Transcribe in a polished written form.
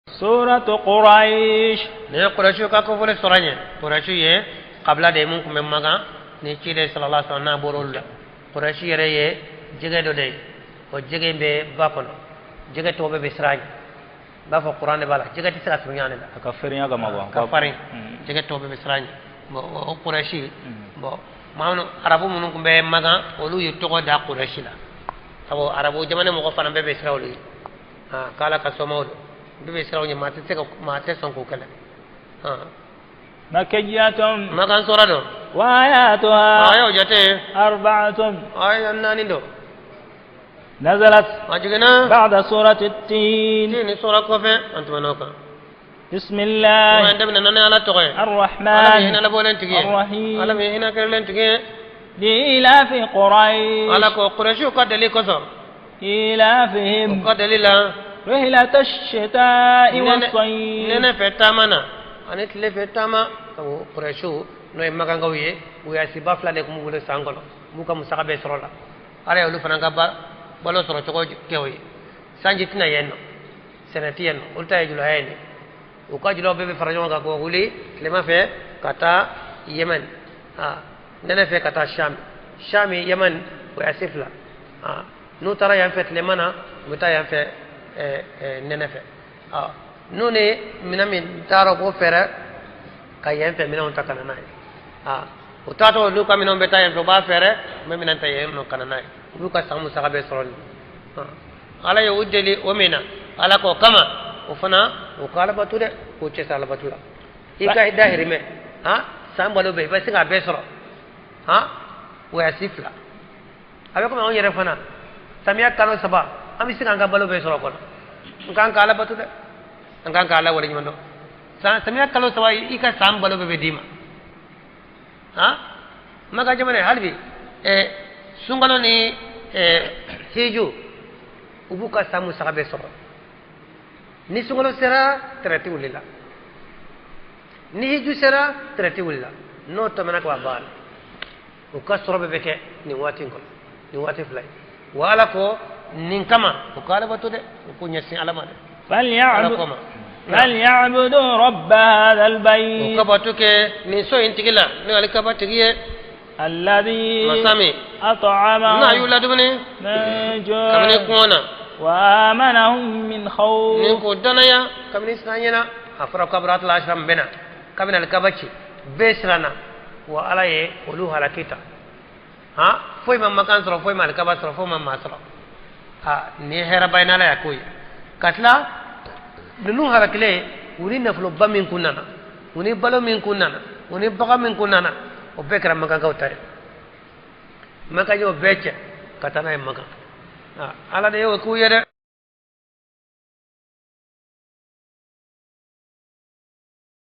سورة قريش. Nin ye Kurɛsiw ka kofɔli sɔrɔ ye. Kurɛsi ye kabila de ye mun tun bɛ Makan ni ciden sallallahu alaihi wasallam n'a bɔra olu la. Kurɛsi yɛrɛ ye jɛgɛ dɔ de ye, o jɛgɛ in bɛ ba kɔnɔ, jɛgɛ tɔw bɛɛ bɛ siran a ɲɛ. N b'a fɔ kuran de b'a la, jɛgɛ tɛ se ka surunya ale la. A ka farinya kama quoi. Ka farin, jɛgɛ tɔw bɛɛ bɛ siran a ɲɛ. Bon, o Kurɛsi, bon, maa minnu, arabu minnu tun bɛ Makan, olu ye tɔgɔ da Kurɛsi la, sabu arabu jamana mɔgɔ fana bɛɛ bɛ siran olu ye k'ala ka somaw don, bɛɛ bɛ siran u ɲɛ, maa tɛ se ka, maa tɛ sɔn k'u kɛlɛ. مكية. Makan sura don. وآياتها A y'o jate. أربعة. Aya naani don. نزلت A jiginna بعد سورة التين. Tini sura kɔfɛ, an tɛmɛn'o kan. بسم الله An daminɛ ni Ala tɔgɔ ye, Ala min الرحمن hinɛ labɔlen tigi ye, الرحيم. Ala min hinɛ kɛrɛlen tigi ye. لإيلاف قريش. Ala ko Kurɛsiw ka dali kosɔn. إيلافهم. U ka dali la. رحلة الشتاء والصيف. Nɛnɛ fɛ taama na ani tile fɛ taama, sabu Kurɛsiw, n'o ye Makankaw ye, wayasiba fila de tun b'u bolo san kɔnɔ, u b'u ka musaka bɛɛ sɔrɔ la. Ala ye olu fana ka balo sɔrɔ cogo kɛ o ye. Sanji tɛna yen nɔ, sɛnɛ tɛ yen nɔ, olu ta ye julaya ye. De u ka julaw bɛɛ bɛ fara ɲɔgɔn kan k'o wuli tilema fɛ ka taa Yemen, nɛnɛ fɛ ka taa Shami. Shami, Yemen, wayasi fila. N'u taara yan fɛ tilema na, u bɛ taa yan fɛ nɛnɛ fɛ. N'u ni minɛn min taara, u b'o fɛɛrɛ ka yen fɛ minɛnw ta ka na n'a ye. U taatɔ, n'u ka minɛnw bɛ taa yen fɛ, u b'a fɛɛrɛ, u bɛ minɛn ta yen nɔ ka na n'a ye. U b'u ka san musaka bɛɛ sɔrɔ nin. Ala ye u deli o min na, Ala k'o kama o fana u ka Ala bato dɛ, k'u cɛsiri Ala bato la. I ka dahirimɛ san balo bɛɛ, i bɛ se k'a bɛɛ sɔrɔ wayasi fila. A bɛ komi anw yɛrɛ fana, samiya kalo 3, an bɛ se k'an ka balo bɛɛ sɔrɔ kɔnɔ. N k'an ka Ala bato dɛ, an k'an ka Ala waleɲuman dɔn. San samiya kalo 3, i ka san balo bɛɛ bɛ d'i ma. Maka jamana hali bi, sunkalo ni hiju, u b'u ka san musaka bɛɛ sɔrɔ. Ni sunkalo sera, traite wulila. Ni hiju sera, traite wulila. N'o tɛmɛna ka ban, banna. U ka sɔrɔ bɛɛ bɛ kɛ nin waati in kɔnɔ, nin waati fila ye. Wa Ala ko nin kama u ka Ala bato dɛ, u k'u ɲɛsin Ala ma dɛ, Ala فليعبد ko ma فليعبدوا رب هذا u البيت. ka bato kɛ nin so in tigi la, n'o ye alikaba tigi ye. الذي masa min أطعمهم n'a y'u ladumuni من kabini جوع kɔngɔ na وآمنهم من ni خوف. k'o danaya kabini siran ɲɛna. A fɔra ko Abraha asram bɛna kabini alikaba ci, bɛɛ siranna. Wa Ala ye olu halaki ta, foyi ma Makan sɔrɔ, foyi ma alikaba sɔrɔ, foyi ma maa sɔrɔ. Ha, nin ye hɛrɛba ye n'Ala y'a k'o ye. Ka tila ninnu halakilen, u ni nafoloba min kun nana, u ni balo min kun nana, u ni bagan min kun nana, o bɛɛ kɛra Makankaw ta ye. Makan y'o bɛɛ cɛ ka taa n'a ye Makan. Ala de y'o k'u ye dɛ.